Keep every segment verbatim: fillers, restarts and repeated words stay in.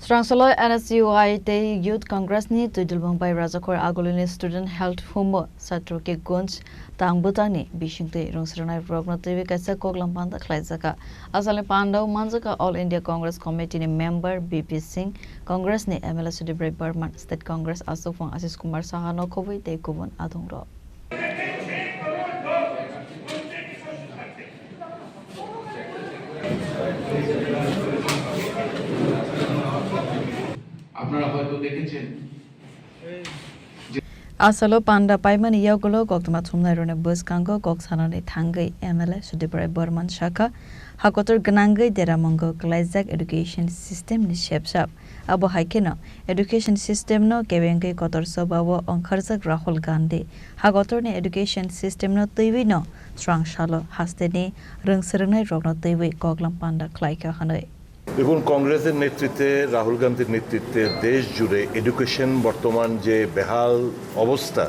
Srangsaloi N S U I tei Youth Congress ni twidulbung bai Rajakhor Agulini Student Health Home o Satrokik Gunj tang bwtangni bisingtwi rwngsrwngnai rokno twiwi kaisa koklam panda khlaijaka. Asalni pandao manjaka All India Congress Committee ni member B P Singh, Congress ni M L A Sudip Rai Barman, State Congress aswkphang Ashish Kumar Saha no khobwi tei kubun adongrok. আপনারা হয়তো দেখেছেন যে Asalo panda paimani yagulo koktwma thumnairokni bwskango kok sanani thangwi M L A Sudip Rai Barman sakha, hakotor gwnangwi deramungo klaijak education system ni sepsap. Abo hai kheno education system no kebengwi kotor choba o ongkharjak Rahul Gandhi. Hakotorni education system no twiwi no srang salo hasteni rwngsrwngnai rokno twiwi koklam panda khlaikha hwnwi. দেখুন, কংগ্রেসের নেতৃত্বে রাহুল গান্ধীর নেতৃত্বে দেশ জুড়ে এডুকেশন বর্তমান যে বেহাল অবস্থা,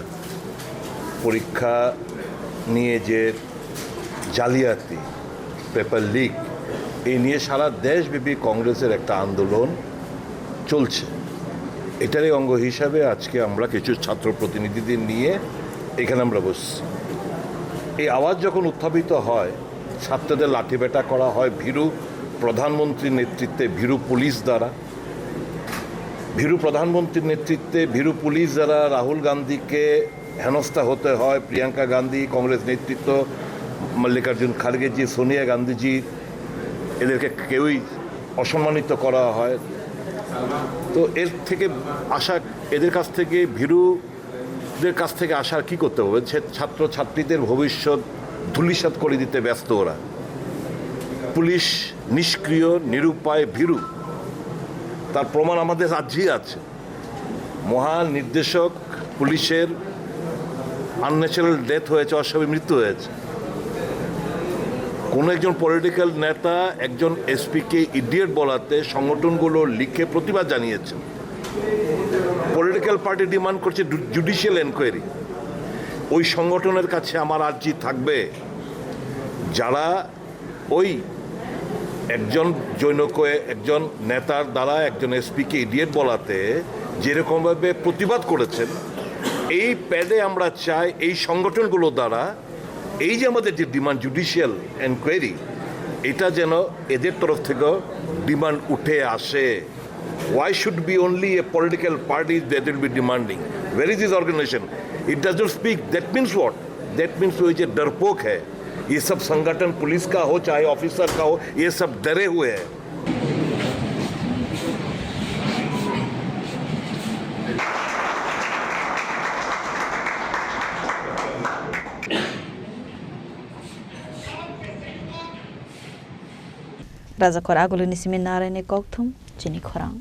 পরীক্ষা নিয়ে যে জালিয়াতি, পেপার লিক, এই নিয়ে সারা দেশব্যাপী কংগ্রেসের একটা আন্দোলন চলছে। এটারই অঙ্গ হিসাবে আজকে আমরা কিছু ছাত্র প্রতিনিধিদের নিয়ে এখানে আমরা বসছি। এই আওয়াজ যখন উত্থাপিত হয়, ছাত্রদের লাঠিপেটা করা হয় ভীরু প্রধানমন্ত্রীর নেতৃত্বে, ভীরু পুলিশ দ্বারা। ভীরু প্রধানমন্ত্রীর নেতৃত্বে ভীরু পুলিশ দ্বারা রাহুল গান্ধীকে হেনস্থা হতে হয়, প্রিয়াঙ্কা গান্ধী, কংগ্রেস নেতৃত্ব, মল্লিকার্জুন খার্গেজি, সোনিয়া গান্ধীজি, এদেরকে কেউই অসম্মানিত করা হয়। তো এর থেকে আশা, এদের কাছ থেকে ভীরু দের কাছ থেকে আশা আর কি করতে হবে? ছে-, ছাত্র ছাত্রীদের ভবিষ্যৎ ধূলিসাৎ করে দিতে ব্যস্ত ওরা। পুলিশ নিষ্ক্রিয়, নিরুপায়, ভীরু। তার প্রমাণ আমাদের রাজ্যেই আছে। মহান নির্দেশক পুলিশের আনন্যাচারাল ডেথ হয়েছে, অস্বাভাবিক মৃত্যু হয়েছে। কোনো একজন পলিটিক্যাল নেতা একজন এসপিকে ইডিয়েট বলাতে সংগঠনগুলো লিখে প্রতিবাদ জানিয়েছে। পলিটিক্যাল পার্টি ডিমান্ড করছে জু-, জুডিশিয়াল এনকোয়ারি। ওই সংগঠনের কাছে আমার আর্জি থাকবে, যারা ওই একজন জনৈক, একজন নেতার দ্বারা একজন এসপিকে ইডিয়েট বলাতে যেরকমভাবে প্রতিবাদ করেছেন, এই প্যাডে আমরা চাই এই সংগঠনগুলো দ্বারা এই যে আমাদের যে ডিমান্ড জুডিশিয়াল এনকোয়ারি, এটা যেন এদের তরফ থেকেও ডিমান্ড উঠে আসে। Why should be only a political party that will be demanding? Where is this organization? It does not speak. That means what? That means वो ये डरपोक है। ये सब संगठन पुलिस का हो चाहे ऑफिसर का हो, ये सब डरे हुए हैं। Rajakhor Agulini simi Naraini kokthum chini khorang.